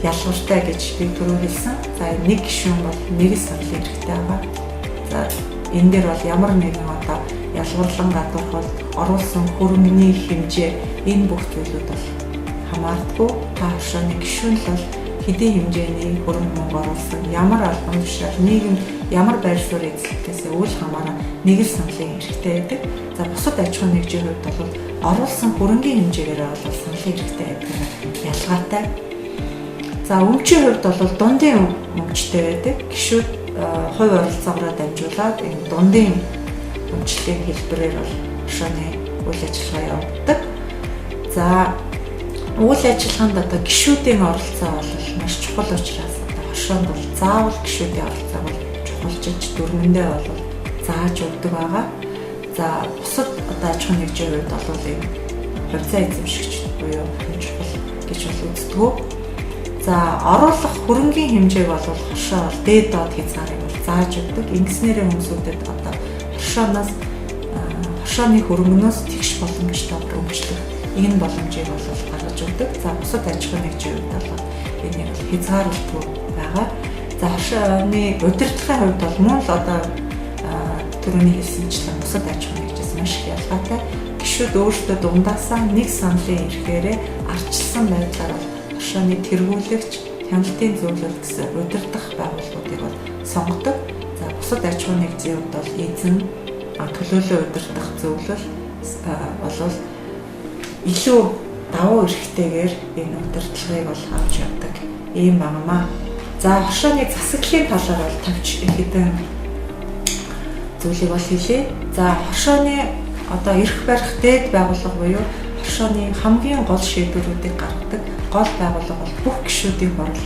Speaker 2: ялгартай гэж би түрүү хэлсэн. За, нэг гишүүн бол нэг л саналын эрхтэй байгаа. За, энэ дээр бол ямар нэгэн одоо ялгуурлан гадуурхал, оруулсан хөрөнгөний хэмжээ энэ бүх зүйлүүд бол хамаардаггүй. Та хоршооны гишүүн л бол хэдийн хэмжээний хөрөнгө мөнгө оруулсан, ямар албан тушаал, нийгэм ямар байр суурь эзлэхээс үл хамааран нэг л саналын эрхтэй байдаг. За, бусад аж ахуйн нэгжийн хувьд бол оруулсан хөрөнгийн хэмжээгээр бол саналын эрхтэй байдаг ялгаатай. За, өмчийн хувьд бол дундын өмчтэй байдаг. Гишүүд хувь оролцоогоор дамжуулаад энэ дундын өмчлөлийн хэлбэрээр бол хоршооны үйл ажиллагаа явагддаг. За, үйл ажиллагаанд одоо гишүүдийн оролцоо бол маш чухал учраас одоо хоршоонд бол заавал гишүүдийн оролцоог бол чухалчилж дүрмэндээ бол зааж өгдөг байгаа. За, бусад одоо аж ахуйн нэгжийн хувьд бол энэ хувьцаа эзэмшигч буюу чухал гэж бол үздэг. За, оруулах хөрөнгийн хэмжээг бол хоршоо бол дээд доод хязгаарыг бол зааж өгдөг. Ингэснээрээ хүмүүсүүдэд одоо хоршооноос хоршооны хөрөнгөнөөс тэгш боломжтойгоор өмчлөх энэ боломжийг бол гаргаж өгдөг. За, бусад аж ахуйн нэгжийн хувьд бол энийг бол хязгаарлалтгүй байгаа. За, хоршооны удирдлагын хувьд бол мөн л одоо түрүүний хэлсэнчлэн бусад аж ахуйн нэгжээс маш их ялгаатай. Гишүүд өөрсдөө дундаасаа нэг саналын эрхээрээ арчилсан байдлаар бол хоршооны тэргүүлэгч, хяналтын зөвлөл гэсэн удирдах байгууллагуудыг бол сонгодог. За, бусад аж ахуйн нэгжийн хувьд бол эзэн, төлөөлөө удирдах зөвлөл болвол илүү давуу эрхтэйгээр энэ удирдлагыг бол авч явдаг ийм багамаа. За, хоршооны засаглалын талаар бол тавч хэдэн зүйлийг бол хэлье. За, хоршооны одоо эрх барих дээд байгууллага буюу хоршооны хамгийн гол шийдвэрүүдийг гаргадаг гол байгууллага бол бүх гишүүдийн хурал.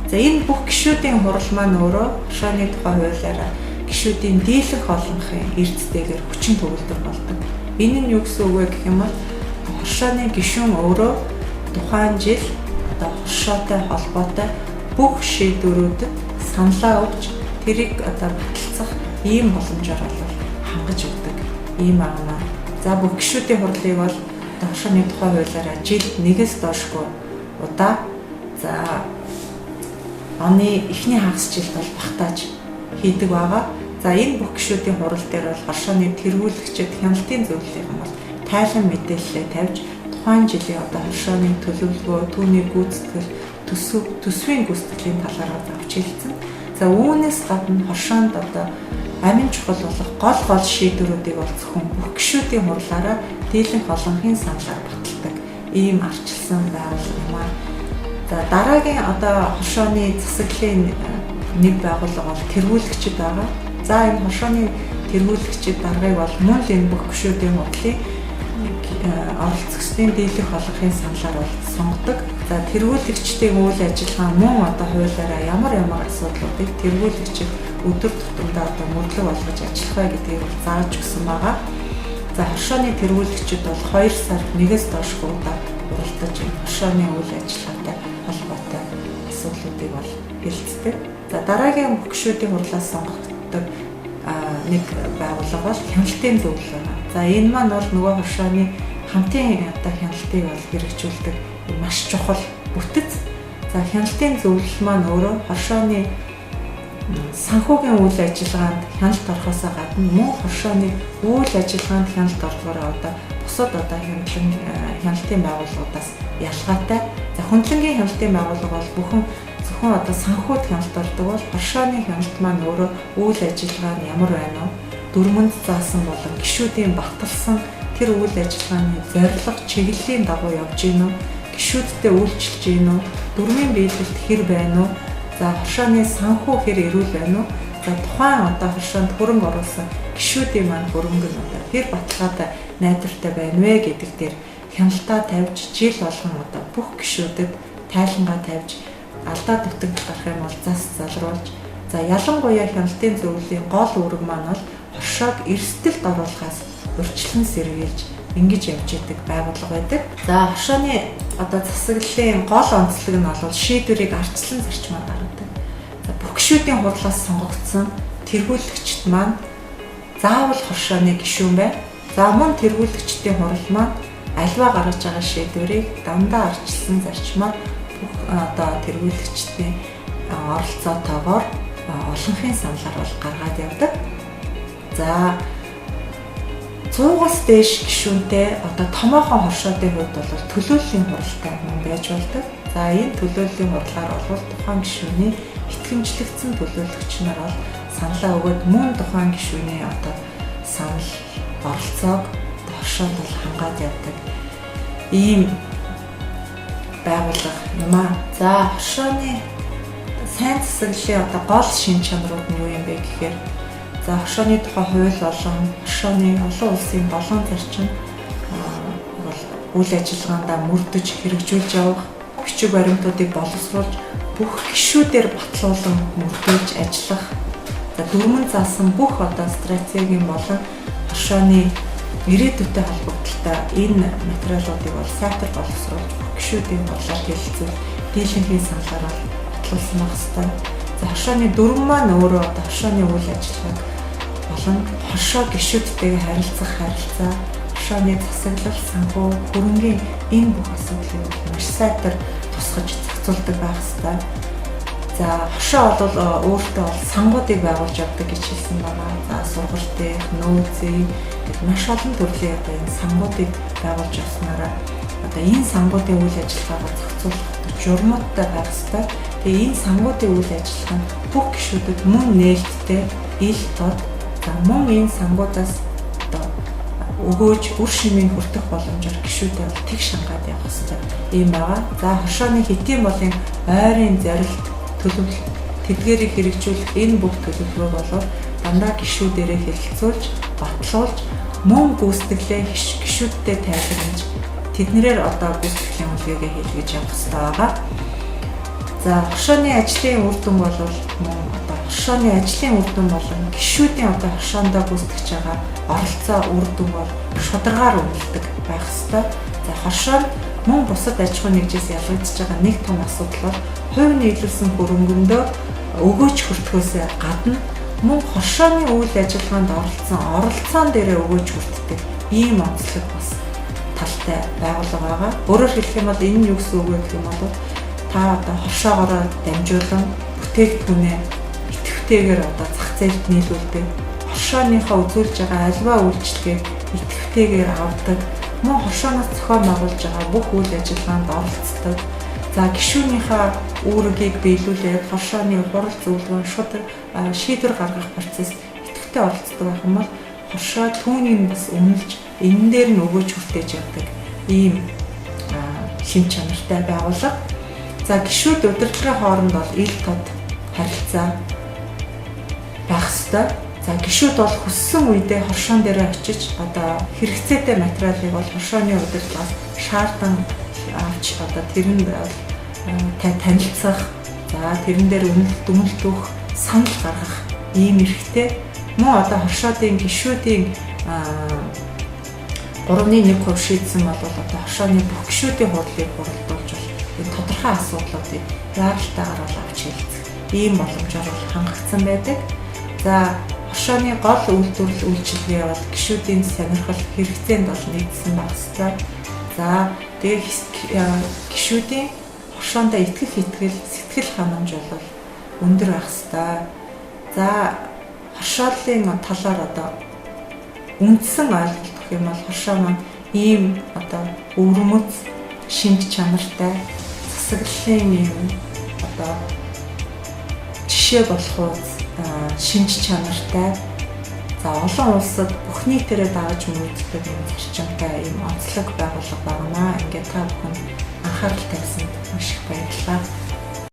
Speaker 2: За, энэ бүх гишүүдийн хурал маань өөрөө хоршооны тухай хуулиараа гишүүдийн дийлэнх олонхын эрдэстэйгээр хүчин төгөлдөр болдог. Энэ нь юу гэсэн үг вэ гэх юм бол хоршооны гишүүн өөрөө тухайн жил одоо хоршоотой холбоотой бүх шийдвэрүүдэд саналаа өгч, тэрийг одоо баталцах ийм боломжоор бол хангаж өгдөг ийм агнаа. За, бүх гишүүдийн хурлыг бол хоршооны тухай хуулиараа жилд нэгээс доошгүй удаа, за, оны эхний хагас жилд бол багтааж хийдэг байгаа. За, энэ бүх гишүүдийн хурал дээр бол хоршооны тэргүүлэгчид хяналтын зөвлөлийн бол тайлан мэдээлэлээ тавьж, тухайн жилийн одоо хоршооны төлөвлөгөө, түүний гүйцэтгэл, төсвийн гүйцэтгэлийн талаар авч хэлсэн. За, үүнээс гадна хоршоонд одоо амин чухал болох гол гол шийдвэрүүдийг бол зөвхөн бүх гишүүдийн хурлаараа дийлэнх олонхын саналаар баталдаг ийм арчилсан байгууллага юм аа. За, дараагийн одоо хоршооны засаглалын нэг байгууллага бол тэргүүлэгчид байгаа. За, энэ хоршооны тэргүүлэгчид даргаыг бол мөн л энэ бүх гишүүдийн хурлын оролцогчдын дийлэнх олонхын саналаар бол сонгодог. За, тэргүүлэгчдийн үйл ажиллагаа мөн одоо хуулиараа ямар ямар асуудлуудыг тэргүүлэгчид өдөр тутамдаа одоо мөрдлөг болгож ажиллах вэ гэдгийг бол зааж өгсөн байгаа. За, хоршооны тэргүүлэгчид бол 2 сард нэгээс доош удаа уралдаж энэ хоршооны үйл ажиллагаатай холбоотой асуудлуудыг бол хэлцдэг. За, дараагийн бүх гишүүдийн хурлаас сонгогддог нэг байгууллага бол хяналтын зөвлөл байна. За, энэ маань бол нөгөө хоршооны хамтын одоо хяналтыг бол хэрэгжүүлдэг маш чухал бүтэц. За, хяналтын зөвлөл маань өөрөө хоршооны санхүүгийн үйл ажиллагаанд хяналт орохоос гадна мөн хоршооны үйл ажиллагаанд хяналт орохоор одоо бусад одоо хяналтын байгууллагуудаас ялгаатай. За, хөндлөнгийн хяналтын байгууллага бол бүхэн зөвхөн одоо санхүүд хяналт ордог бол хоршооны хяналт маань өөрөө үйл ажиллагаа нь ямар байна вэ? Дүрмэнд заасан болон гишүүдийн баталсан тэр үйл ажиллагааны зорилго чиглэлийн дагуу явж гин үү? Гишүүдтэй үйлчилж гин үү? Дүрмийн биелэлт хэр байна уу? За, хоршооны санхүү хэр эрүүл байна уу? За, тухайн одоо хоршоонд хөрөнгө оруулсан гишүүдийн маань хөрөнгө нь одоо хэр баталгаатай, найдвартай байна вэ гэдэг дээр хяналтаа тавьж, жил болгон одоо бүх гишүүдэд тайлангаа тавьж, алдаа дутагдал гарах юм бол зас залруулж, за, ялангуяа хяналтын зөвлөлийн гол үүрэг маань бол хоршоог эрсдэлд оруулахаас урьдчилан сэргийлж ингэж явж идэг байгууллага байдаг. За, хоршооны одоо засаглалын гол онцлог нь бол шийдвэрийг ардчлан зарчмаар гаргадаг. За, бүх гишүүдийн хурлаас сонгогдсон тэргүүлэгчд маань заавал хоршооны гишүүн бай. За, мөн тэргүүлэгчдийн хурал маань альва гаргаж байгаа шийдвэрийг дандаа ардчилсан зарчмаар бүх одоо тэргүүлэгчдийн оролцоотойгоор олонхын саналаар бол гаргаад явдаг. За, 100-аас дээш гишүүнтэй одоо томоохон хоршоодын хувьд бол төлөөллийн хуралтай мөн байж болдог. За, энэ төлөөллийн хурлаар бол тухайн гишүүний итгэмжлэгдсэн төлөөлөгч нар бол саналаа өгөөд мөн тухайн гишүүний одоо санал оролцоог хоршоонд бол хангаад явдаг ийм байгууллага юм аа. За, хоршооны сайн засаглалын одоо гол шин чанарууд нь юу юм бэ гэхээр, за, хоршооны тухай хууль болон хоршооны олон улсын 7 зарчим бол үйл ажиллагаандаа мөрдөж хэрэгжүүлж явах, бичиг баримтуудыг боловсруулж бүх гишүүдээр батлуулан мөрдүүлж ажиллах, за, дүрмэн заасан бүх одоо стратегийн болон хоршооны ирээдүйтэй холбогдлолтой энэ материалуудыг бол сайтар боловсруулж бүх гишүүдийн хурлаар хэлэлцүүл дийлэнхийн саналаар бол батлуулсан байх ёстой. За, хоршооны дүрэм маань өөрөө одоо хоршооны үйл ажиллагааг болон хоршоо гишүүдтэйгээ харилцах харилцаа, хоршооны засаглал, санхүү, хөрөнгийн энэ бүх асуудлыг маш сайтар тусгаж зохицуулдаг байх ёстой. За, хоршоо бол өөртөө бол сангуудыг байгуулж явдаг гэж хэлсэн байгаа. За, сургалтын, нөөцийн маш олон төрлийн одоо энэ сангуудыг байгуулж явснараа одоо энэ сангуудын үйл ажиллагаагаа зохицуулах журмуудтай байх ёстой. Тэгээ энэ сангуудын үйл ажиллагаа нь бүх гишүүдэд мөн нээлттэй, ил тод, за, мөн энэ сангуудаас одоо өгөөж үр шимийг хүртэх боломжоор гишүүдэд бол тэг шангаад явах ёстой ийм байгаа. За, хоршооны хэтийн болон ойрын зорилт, төлөвлөлт, тэдгээрийг хэрэгжүүлэх энэ бүх төлөвлөгөө болов дандаа гишүүдэрээ хэлэлцүүлж, батлуулж, мөн гүйцэтгэлээ гишүүдтэй тайлбарлаж тэднэрээр одоо гүйцэтгэлийн үнэлгээгээ хийлгэж явах хэрэгтэй байгаа. За, хоршооны ажлын үр дүн бол мөн одоо хоршооны ажлын үр дүн болон гишүүдийн одоо хоршоондоо гүйцэтгэж байгаа оролцоо үр дүн бол шударгаар үнэлдэг байх ёстой. За, хоршоо нь мөн бусад аж ахуйн нэгжээс ялгагдж байгаа нэг том асуудал бол хувь нийлүүлсэн хөрөнгөндөө өгөөж хүртэхөөс гадна мөн хоршооны үйл ажиллагаанд оролцсон оролцоон дээрээ өгөөж хүртдэг ийм онцлог бас талтай байгууллага байгаа. Өөрөөр хэлэх юм бол энэ нь юу гэсэн үг вэ гэх юм бол та одоо хоршоогоороо дамжуулан бүтээгдэхүүнээ идэвхтэйгээр одоо зах зээлд нийлүүлдэг. Хоршооныхоо үзүүлж байгаа альва үйлчилгээг идэвхтэйгээр авдаг. Мөн хоршооноос зохион байгуулж байгаа бүх үйл ажиллагаанд оролцдог. За, гишүүнийхээ үүргийг биелүүлээд хоршооны хурал зөвлөгөө, шууд шийдвэр гаргах процесс идэвхтэй оролцдог байх юм бол хоршоо түүнийг бас үнэлж энэ дээр нь өгөөж хүртээж явдаг ийм шин чанартай байгууллага. За, гишүүд удирдлагын хооронд бол ил тод харилцаа байх ёстой. За, гишүүд бол хүссэн үедээ хоршоон дээрээ очиж одоо хэрэгцээтэй материалыг бол хоршооны удирдлагаас шаардан авч одоо тэрэнд танилцах, за тэрэн дээр үнэлт дүгнэлт өгөх, санал гаргах ийм эрхтэй. Мөн одоо хоршоодын гишүүдийн 3.1% шийдсэн бол одоо хоршооны бүх гишүүдийн хурлыг хуралдуулж бол энэ тодорхой асуудлуудыг яаралтайгаар бол авч хэлцэх ийм боломжоор бол хангагдсан байдаг. За, хоршооны гол үйлдвэрлэл үйлчилгээ бол гишүүдийн сонирхол хэрэгцээнд бол нийцсэн байх ёстой. За, тэгээ гишүүдийн хоршоондоо итгэх итгэл, сэтгэл ханамж бол өндөр байх ёстой. За, хоршооллын талаар одоо үндсэн ойлголт гэх юм бол хоршоо маань ийм одоо өвөрмөц шинж чанартай засаглалын ийм одоо жишээ болох уу шинж чанартай, за олон улсад бүх нийтээрээ дагаж мөрөгддөг юм зарчимтай ийм онцлог байгууллага байнамаа. Ингээд та бүхэн анхаарал тавьсанд маш их баярлалаа.